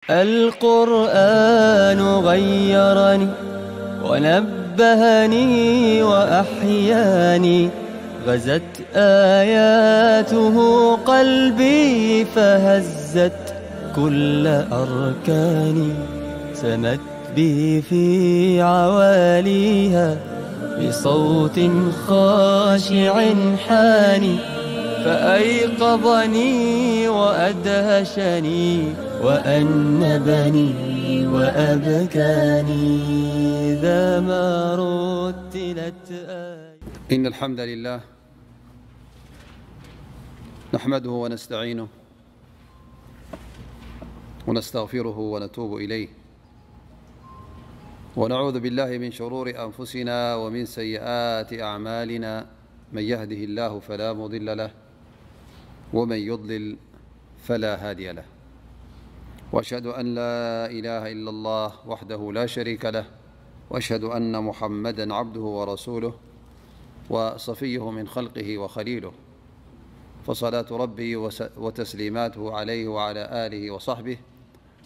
القرآن غيرني ونبهني وأحياني، غزت آياته قلبي فهزت كل أركاني، سمت به في عواليها بصوت خاشع حاني، فأيقظني وأدهشني وأنبني وأبكاني إذا ما رتلت آية. إن الحمد لله نحمده ونستعينه ونستغفره ونتوب إليه، ونعوذ بالله من شرور أنفسنا ومن سيئات أعمالنا، من يهده الله فلا مضل له، ومن يضلل فلا هادي له، وأشهد أن لا إله إلا الله وحده لا شريك له، وأشهد أن محمدا عبده ورسوله وصفيه من خلقه وخليله، فصلاة ربي وس-، وتسليماته عليه وعلى آله وصحبه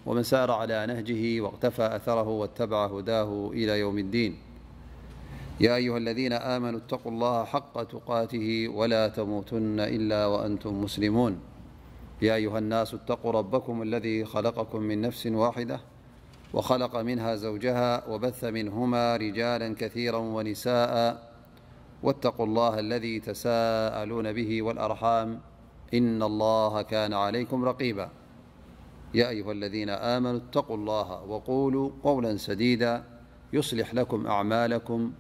ومن سار على نهجه واقتفى أثره واتبع هداه إلى يوم الدين. يا أيها الذين آمنوا اتقوا الله حق تقاته ولا تموتن إلا وأنتم مسلمون. يا أيها الناس اتقوا ربكم الذي خلقكم من نفس واحدة وخلق منها زوجها وبث منهما رجالا كثيرا ونساء، واتقوا الله الذي تساءلون به والأرحام، إن الله كان عليكم رقيبا. يا أيها الذين آمنوا اتقوا الله وقولوا قولا سديدا يصلح لكم أعمالكم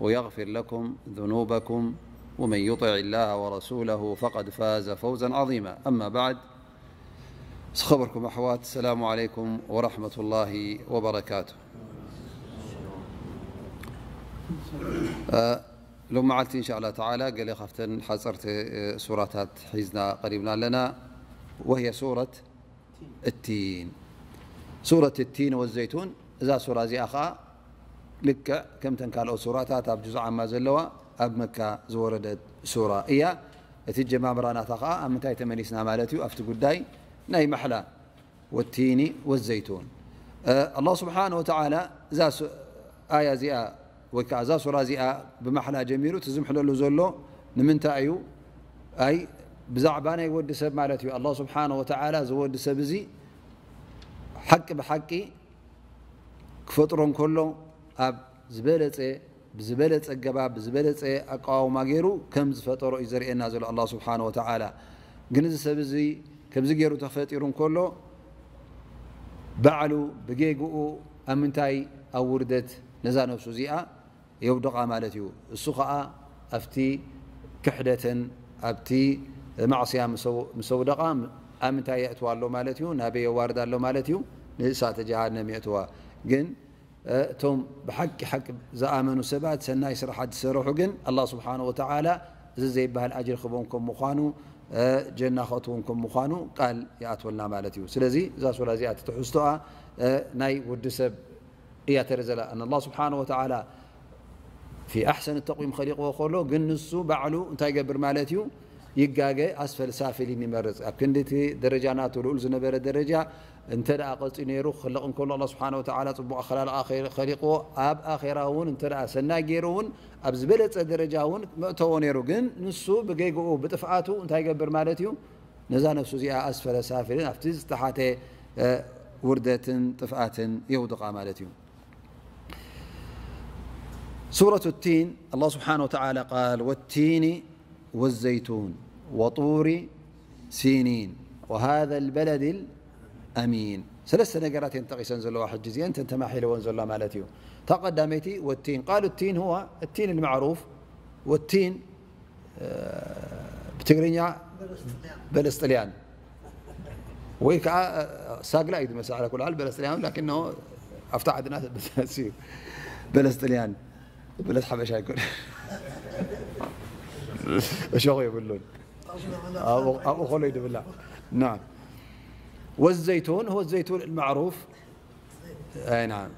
ويغفر لكم ذنوبكم، ومن يطع الله ورسوله فقد فاز فوزا عظيما. أما بعد، ዝኸበርኩም ኣሕዋት፣ ሰላሙ ዓለይኩም ወራሕመቱላሂ ወበረካቱ። እ፣ ሎም መዓልቲ እንሻ ኣላህ ተዓላ ገለ ካብተን ሓፀርቲ፣ እ፣ ሱራታት ሒዝና ቀሪብና ኣለና። ወህየ ሱረት እቲን። ሱረት እቲን ወዘይቱን። እዛ ሱራ እዚኣ ኸዓ ልክዕ ከምተን ካልኦት ሱራታት ኣብ ጁዝ ዓማ ዘለዋ ኣብ መካ ዝወረደት ሱራ እያ። እቲ ጀማምራ ናታ ኸዓ ኣብ ምንታይ ተመሊስና ማለት እዩ? ኣብቲ ጉዳይ ናይ ማሕላ። ወቲኒ ወዘይቱን። እ፣ ኣላህ ስብሓነ ወተዓላ እዛ ሱ-፣ ኣያ እዚኣ ወይ ከዓ እዛ ሱራ እዚኣ ብማሕላ ጀሚሩ እቲ ዝምሕለሉ ዘሎ ንምንታይ እዩ? ኣይ ብዛዕባ ናይ ወዲ ሰብ ማለት እዩ። ኣላህ ስብሓነ ወተዓላ እዚ ወዲ ሰብ እዚ ሓቂ ብሓቂ ክፈጥሮ እንከሎ ኣብ ዝበለጸ፣ ብዝበለጸ ኣገባብ፣ ብዝበለጸ ኣቀዋውማ ገይሩ ከም ዝፈጠሮ እዩ ዘርእየና ዘሎ ኣላህ ስብሓነ ወተዓላ። ግን እዚ ሰብ እዚ ከምዚ ገይሩ ተፈጢሩ እንከሎ ባዕሉ ብጌግኡ ኣብ ምንታይ? ኣብ ውርደት ነዛ ነብሱ እዚኣ የውድቓ ማለት እዩ። እሱ ኸኣ ኣብቲ ክሕደትን ኣብቲ ማዕስያ ምስ ኣው-፣ ምስ ኣውደቓ ኣብ ምንታይ የእትዋ ኣሎ ማለት እዩ? ናበይ የዋርዳ ኣሎ ማለት እዩ? ንእሳተ ጀሃነም የእትዋ። ግን፣ እ፣ እቶም ብሓቂ ሓቂ ዝኣመኑ ሰባት ሰናይ ስራሓት ዝሰርሑ ግን ኣላህ ስብሓነ ወተዓላ እዚ ዘይበሃል ኣጅሪ ክቦም ከም ምዃኑ፣ እ፣ ጀና ከእትዎም ከም ምዃኑ ቃል ይኣትወልና ማለት እዩ። ስለዚ እዛ ሱራ እዚኣ እቲ ትሕዝቶኣ፣ እ፣ ናይ ወዲ ሰብ እያ ተርኢ ዘላ። ኣን ኣላህ ስብሓነ ወተዓላ ፊ ኣሕሰን ተቕዊም ኸሊቕዎ ከሎ፣ ግን ንሱ ባዕሉ እንታይ ይገብር ማለት እዩ? ይጋገ፣ ኣስፈል ሳፊሊን ይመርጽ። ኣብ ክንዲ እቲ ደረጃ ናቱ ልኡል ዝነበረ ደረጃ እንተ ደኣ ቀጺሉ ነይሩ፣ ክኽለቕ እንከሎ ኣላህ ስብሓነ ወተዓላ ጽቡቕ ኣኸላልቓ ኸ-፣ ኸሊቕዎ፣ ኣብ ኣኼራ እውን እንተ ደኣ ሰናይ ገይሩ እውን ኣብ ዝበለጸ ደረጃ እውን መእተዎ ነይሩ። ግን ንሱ ብጌግኡ፣ ብጥፍኣቱ እንታይ ይገብር ማለት እዩ? ነዛ ነፍሱ እዚኣ ኣስፈለ ሳፊልን ኣብቲ ዝተሓተ፣ እ፣ ውርደትን ጥፍኣትን የውድቓ ማለት እዩ። ሱረቱ ቲን፣ ኣላህ ስብሓነ ወተዓላ ቃል፣ ወቲኒ ወዘይቱን ወጡሪ ሲኒን ወሃዘ ልበለድ ልኣሚን። ሰለስተ ነገራት እየን ተጠቒሰን ዘለዋ፣ ሕጂ እዚአን እተን ተማሒለወን ዘለዋ ማለት እዩ። እታ ቀዳመይቲ ወቲን፣ ቃሉ ቲን ሁወ ቲን ልማዕሩፍ፣ ወቲን ብትግርኛ በለስ ጥልያን ወይ ከዓ ሳግላ እዩ ዝመስል፣ ዓላ ኩሉ ሓል በለስ ጥልያን፣ ላኪን ኖ ኣብታ ዓድና በለስ እዩ። በለስ ጥልያን፣ በለስ ሓበሻ ኣይኮን፣ እሾኹ የብሉን፣ ኣብኡ፣ ኣብኡ ከሎ እዩ ዝብላዕ። ናም። ወዘይቱን፣ ወዘይቱን ማዕሩፍ ኣይ፣ ናም።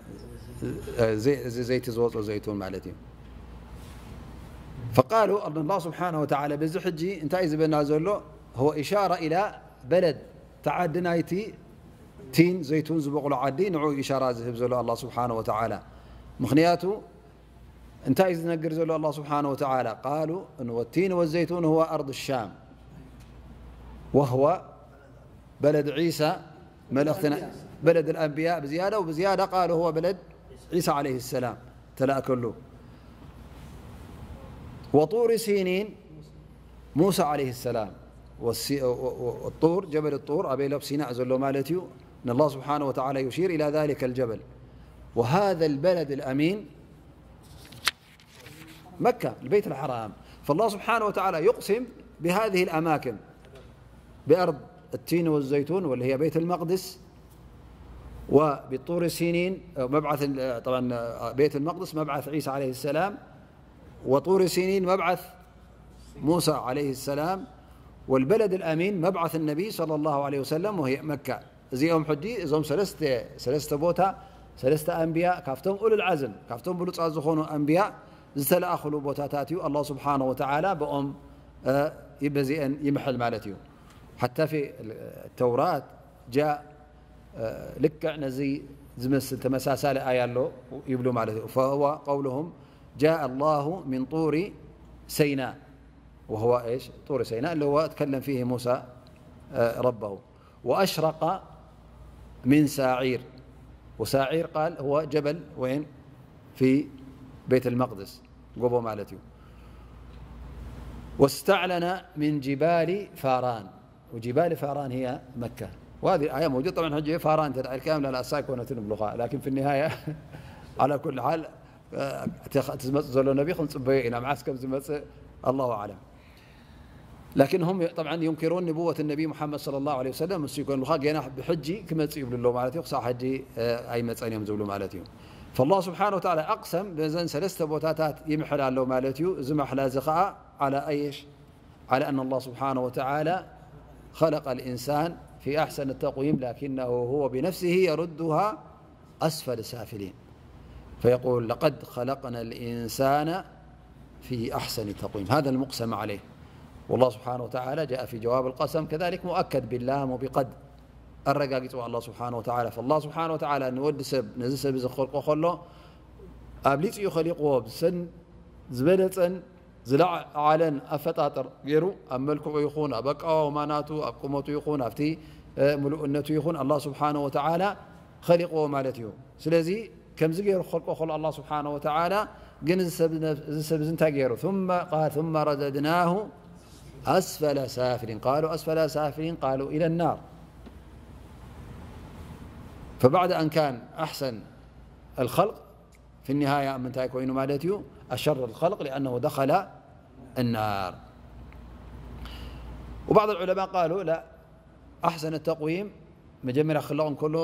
ዘይ-፣ እዚ ዘይቲ ዝወፅኦ ዘይቱን ማለት እዩ። ፈቃሉ፣ ኣላህ ስብሓነሁ ወተዓላ በዚ ሕጂ እንታይ እዩ ዝበና ዘሎ? هو إشارة إلى بلد፣ ተዓዲ ናይቲ ቲን ዘይቱን ዝበቑሎ ዓዲ ንዑ ኢሻራ ዝህብ ዘሎ ኣላህ ስብሓነ ወተዓላ። ምኽንያቱ እንታይ እዩ ዝነግር ዘሎ ኣላህ ስብሓነ ወተዓላ? ቃሉ ወቲን ወዘይቱን ሁወ ኣርድ ሻም ወህወ በለድ ዒሳ መልእኽትና በለድ ኣንብያ ብዝያዳ ብዝያዳ ቃሉ ሁወ በለድ ዒሳ ዓለይሂ ሰላም ተላእከሉ። ወጡሪ ሲኒን ሙሳ ዓለይሂ ሰላም ጡር ጀበል ጡር ኣበይ ሎብ ሲናእ ዘሎ ማለት እዩ። ንላ ስብሓነ ወተዓላ ዩሺር ኢላ ዛሊከ ልጀበል ወሃዘ ልበለድ ልኣሚን መካ ልበይት ልሐራም። ፈላ ስብሓነ ወተዓላ ዩቅሲም ብሃዚህ ልኣማክን ብኣርድ التين والزيتون واللي هي بيت المقدس وبالطور سينين مبعث طبعا بيت المقدس مبعث عيسى عليه السلام وطور سينين مبعث موسى عليه السلام والبلد الأمين مبعث النبي صلى الله عليه وسلم وهي مكة. እዚኦም ሕጂ እዞም ሰለስተ ሰለስተ ቦታ ሰለስተ ኣንብያ ካብቶም ኡሉል ዓዝም ካብቶም ብሉጻት ዝኾኑ ኣንብያ ዝተለኣኽሉ ቦታታት እዩ። ኣላህ ስብሓነ ወተዓላ ብኦም በዚአን ይምሕል ማለት እዩ። ሓታ ፊ ተውራት ጃ ልክዕ ነዚ ዝመስል ተመሳሳሊ ኣያ ኣሎ ይብሉ ማለት እዩ። ፈሁወ ቀውሉሁም ጃአ ላሁ ሚን ጡሪ ሰይና ወሁወ እሽ ጡሪ ሰይና اللي هو تكلم فيه موسى ربه وأشرق من ساعير وساعير قال هو جبل وين في بيت المقدس ጎቦ ማለት እዩ። واستعلن من جبال فاران وجبال فاران هي مكة وهذه الآية موجودة طبعا ሕጂ ፋራን እንተ ኢልካ ላ እሳ ኣይኮነትን ይብሉኻ لكن في النهاية على كل حال እቲ ዝመጽእ ዘሎ ነቢ ክንጽበዮ ኢና መዓስ ከም ዝመጽእ الله أعلم لكن هم طبعا ينكرون نبوة النبي محمد صلى الله عليه وسلم ንሱ ይኮንሉኻ ጌና ብሕጂ ክመጽእ ይብሉ ኣለዉ ማለት እዩ ክሳብ ሕጂ ኣይመጸን እዮም ዝብሉ ማለት እዩ። فالله سبحانه وتعالى أقسم በዘን ሰለስተ ቦታታት ይምሕል ኣሎ ማለት እዩ። እዚ ማሕላ እዚ ኸዓ على أيش على أن الله سبحانه وتعالى خلق الإنسان في أحسن التقويم لكنه هو بنفسه يردها أسفل سافلين فيقول لقد خلقنا الإنسان في أحسن تقويم هذا المقسم عليه والله سبحانه وتعالى جاء في جواب القسم كذلك مؤكد باللام وبقد ኣረጋጊጽዎ ኣላህ ስብሓነ ወተዓላ። ፈላህ ስብሓነ ወተዓላ ንወዲ ሰብ ነዚ ሰብ እዚ ክኸልቆ ከሎ ኣብሊጹ እዩ ኸሊቕዎ ብሰን ዝበለጸን ዝለዓለን ኣፈጣጥር ገይሩ ኣብ መልክዑ ይኹን ኣብ ኣቃዋውማ ናቱ ኣብ ቁመቱ ይኹን ኣብቲ ምሉእነቱ ይኹን ኣላህ ስብሓነ ወተዓላ ኸሊቕዎ ማለት እዩ። ስለዚ ከምዚ ገይሩ ክኸልቆ ከሎ ኣላህ ስብሓነ ወተዓላ ግን እዚ ሰብ እዚ እንታይ ገይሩ ثم قال ثم رددناه أسفل سافلين قالوا أسفل سافلين قالوا إلى النار فبعد أن كان أحسن الخلق في النهاية ምንታይ ኮይኑ ማለት እዩ أشر الخلق لأنه دخل النار وبعض العلماء قالوا لا أحسن التقويم መጀመርያ ክለቕ እንከሎ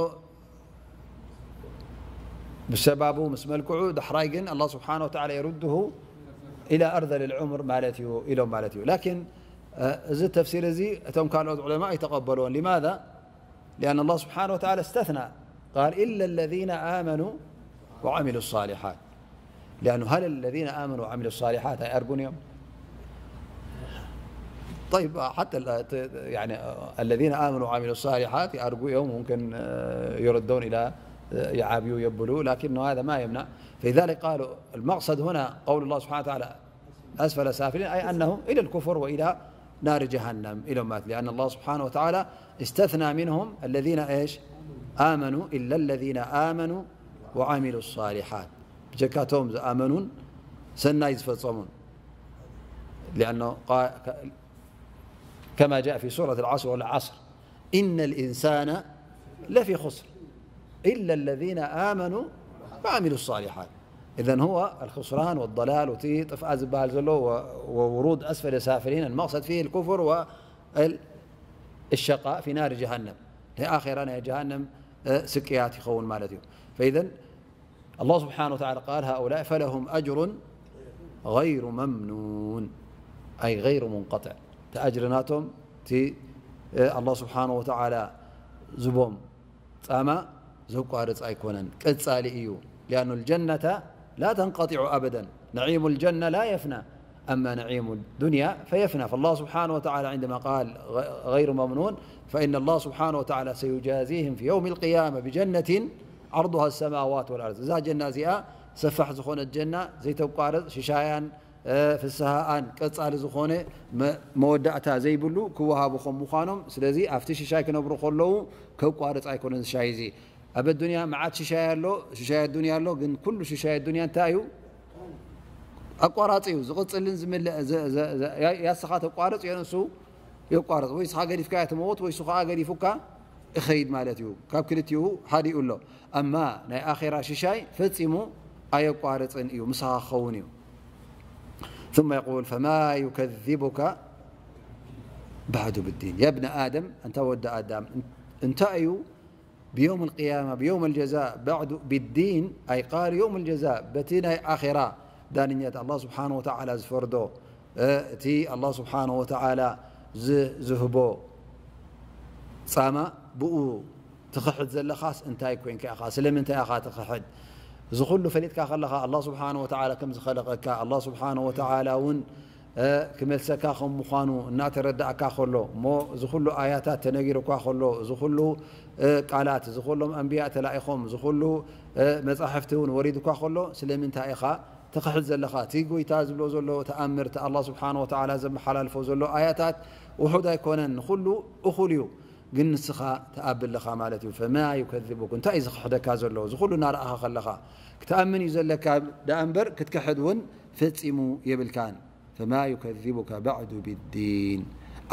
ብሰባቡ ምስ መልክዑ ዳሕራይ ግን ኣላህ ስብሓነ ወተዓላ የርድሁ ኢላ ኣርዘል ልዑምር ማለት እዩ ኢሎም ማለት እዩ። ላኪን እዚ ተፍሲር እዚ እቶም ካልኦት ዑለማ ኣይተቐበልዎን። ሊማዛ? ሊኣን ኣላህ ስብሓነ ወተዓላ እስተትና ቃል ኢላ ለዚነ ኣመኑ ወዓሚሉ ሳሊሓት ሊኣኑ ሀል ለዚነ ኣመኑ ወዓሚሉ ሳሊሓት ኣይኣርጉን እዮም። طيب حتى الذين آمنوا وعملوا الصالحات يأرجو يوم ممكن يردون إلى يعابيو يبلو لكن هذا ما يمنع. فلذلك قالوا المقصد هنا قول الله سبحانه وتعالى أسفل سافلين أي أنهم إلى الكفر وإلى نار جهنم إلى مات لأن الله سبحانه وتعالى استثنى منهم الذين إيش آمنوا إلا الذين آمنوا وعملوا الصالحات بجكاتهم آمنون سنايز فتصمون لأنه كما جاء في سورة العصر والعصر إن الإنسان لفي خسر إلا الذين آمنوا وعملوا الصالحات. إذن هو الخسران والضلال وتي طفأ زبال زلو وورود أسفل سافلين المقصد فيه الكفر والشقاء في نار جهنم. هي آخرة جهنم سكيات يخون مالتهم. فإذن الله سبحانه وتعالى قال هؤلاء فلهم أجر غير ممنون أي غير منقطع تأجرناتهم تي الله سبحانه وتعالى زبوم ጻማ ዘቋርጽ ኣይኮነን ቀጻሊ እዩ لأن الجنة لا تنقطع أبدا نعيم الجنة لا يفنى أما نعيم الدنيا فيفنى. فالله سبحانه وتعالى عندما قال غ-، غير ممنون، فإن الله سبحانه وتعالى سيجازيهم في يوم القيامة بجنة عرضها السماوات والأرض. እዛ ጀና እዚኣ ሰፋሕ ዝኾነት ጀና፣ ዘይተቋርጽ ሽሻያን፣ እ፣ ፍስሃኣን ቀጻሊ ዝኾነ መ-፣ መወዳእታ ዘይብሉ ክወሃቡ ከም ምዃኖም። ስለዚ ኣብቲ ሽሻይ ክነብሩ ከለዉ ከቋርጽ ኣይኮነን ሽሻይ እዚ። ኣብ ኣዱንያ መዓት ሽሻይ ኣሎ፣ ሽሻይ ኣዱንያ ኣሎ። ግን ኩሉ ሽሻይ ኣዱንያ እንታይ እዩ? ኣቋራጺ እዩ። ዝቕጽልን ዝምለ-፣ ዘ-፣ ዘ-፣ ዘ-፣ ያ-፣ ያስኻ ተቋርጽ፣ የንሱ የቋርጽ። ወይ ስኻ ገዲፍካ ትመውት፣ ወይ እሱ ኸዓ ገዲፉካ ይኸይድ ማለት እዩ። ካብ ክልቲኡ ሓዲኡ ኣሎ። ኣማ ናይ ኣኼራ ሽሻይ ፈጺሙ ኣየቋርጽን እዩ፣ ምሳኻ ክኸውን እዩ። ثم يقول: فما يكذبك بعد بالدين. يا ابن آدم، ኣንታ ወዲ ኣዳም፣ እን-፣ እንታይ እዩ ብየውም ልቅያማ፣ ብየውም ልጀዛ፣ ባዕዱ ብዲን፣ ኣይ ቃል የውም ልጀዛ፣ በቲ ናይ ኣኼራ ዳንኛት ኣላህ ስብሓን ወተዓላ ዝፈርዶ፣ እ፣ እቲ ኣላህ ስብሓን ወተዓላ ዝ-፣ ዝህቦ ጻማ ብኡ ትኽሕድ ዘለኻስ እንታይ ኮይንካ ኢኻ? ስለምንታይ ኢኻ ትኽሕድ? እዚ ኩሉ ፈሊጥካ ከለኻ፣ ኣላህ ስብሓን ወተዓላ ከም ዝኸለቐካ፣ ኣላህ ስብሓን ወተዓላ እውን እ፣ ክመልሰካ ከም ምዃኑ እናተረዳእካ ከሎ፣ እሞ እዚ ኩሉ ኣያታት ተነጊሩካ ከሎ፣ እዚ ኩሉ፣ እ፣ ቃላት፣ እዚ ኩሎም ኣንብያ ተላኢኾም፣ እዚ ኩሉ፣ እ፣ መጻሕፍቲ እውን ወሪዱካ ከሎ፣ ስለምንታይ ኢኻ ትኽሕድ ዘለኻ? እቲ ጎይታ ዝብሎ ዘሎ ተኣምር፣ እቲ ኣላህ ስብሓን ወተዓላ ዘመሓላልፎ ዘሎ ኣያታት ውሑድ ኣይኮነን፣ ንኹሉ እኹል እዩ። ግን ንስኻ ትኣቢ ኣለኻ ማለት እዩ። ፈማ ዩከዚቡክ፣ እንታይ እዩ ዝኽሕደካ ዘሎ? እዚ ኩሉ እናረኣኻ ከለኻ ክትኣምን እዩ ዘለካ ደኣ እምበር ክትክሕድ እውን ፈጺሙ የብልካን። ፈማ ዩከዚቡከ ባዕዱ ብዲን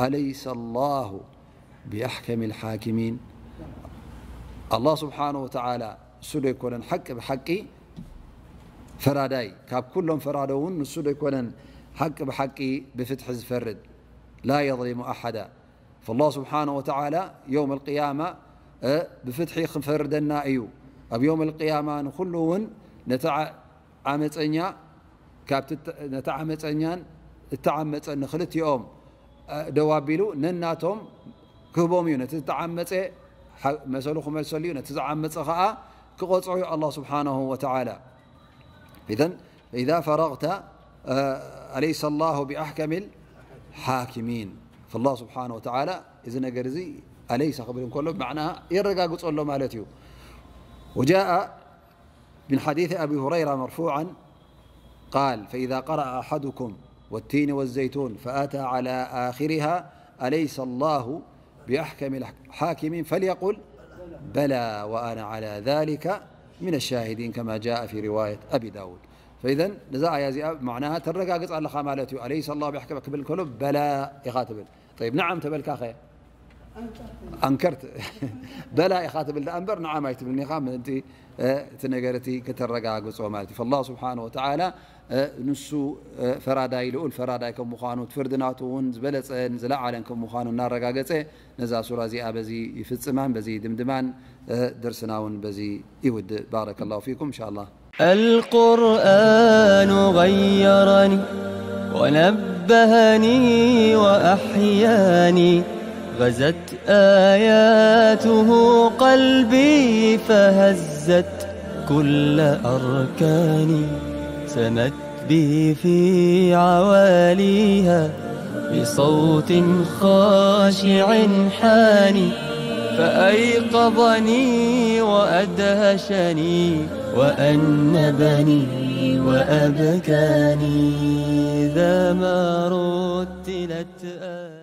ኣለይሰ ላሁ ብኣሕከሚ ልሓኪሚን። ኣላህ ስብሓነ ወተዓላ ንሱ ዶ ኣይኮነን ሓቂ ብሓቂ ፈራዳይ? ካብ ኩሎም ፈራዶ እውን ንሱ ዶ ኣይኮነን ሓቂ ብሓቂ ብፍትሒ ዝፈርድ? ላ የዝሊሙ ኣሓዳ። ፈላህ ስብሓነ ወተዓላ የውም ኣልቅያማ፣ እ፣ ብፍትሒ ክፈርደና እዩ። ኣብ የውም ኣልቅያማ ንኹሉ እውን ነቲ ዓ-፣ ዓመፀኛ ካብቲ እተ-፣ ነቲ ዓመፀኛን እተዓመፀን ንክልቲኦም፣ እ፣ ደው ኣቢሉ ነናቶም ክህቦም እዩ። ነቲ ዝተዓመፀ ሓ-፣ መሰሉ ክመልሰሉ እዩ። ነቲ ዝዓመፀ ከዓ ክቐፅዖ እዩ ኣላህ ስብሓነሁ ወተዓላ። ኢዘን ፈኢዛ ፈረግተ፣ እ፣ ኣለይሰ ላሁ ብኣሕከሚል ሓኪሚን። ፈላህ ስብሓነ ወተዓላ እዚ ነገር እዚ ኣለይሰ ክብል እንከሎ ብመዕና የረጋግጾ ኣሎ ማለት እዩ። ወጃአ من حديث أبي هريرة مرفوعا قال: فإذا قرأ أحدكم والتين والزيتون فأتى على آخرها أليس الله بأحكم الحاكمين فليقل بلى وأنا على ذلك من الشاهدين كما جاء في رواية أبي داود. فإذا ነዛ ኣያ እዚኣ ብመዕናሃ ተረጋግጽ ኣለኻ ማለት እዩ። ኣለይሰ ላሁ ብኣሕከም ክብል ከሎ በላ ኢኻ ትብል። ጠይብ፣ ነዓም ተበልካ ኸ? ኣንከርት። በላ ኢኻ ትብል ደኣ እምበር ነዓም ኣይትብልን ኢኻ። ምእንቲ፣ እ፣ እቲ ነገር እቲ ከተረጋግጾ ማለት እዩ። ፈላህ ስብሓነ ወተዓላ፣ እ፣ ንሱ፣ እ፣ ፈራዳይ፣ ልኡል ፈራዳይ ከም ምዃኑ፣ እቲ ፍርዲ ናቱ እውን ዝበለጸን ዝለዓለን ከም ምዃኑ እናረጋገጸ፣ ነዛ ሱራ እዚኣ በዚ ይፍጽማን በዚ ድምድማን፣ እ፣ ደርስና እውን በዚ ይውድእ። ባረከላሁ ፊኩም። እንሻላህ። القرآن غيرني ونبهني وأحياني، غزت آياته قلبي فهزت كل أركاني، سمت به في عواليها بصوت خاشع حاني، فأيقظني وأدهشني وأنبني وأبكاني إذا ما رتلت آياته.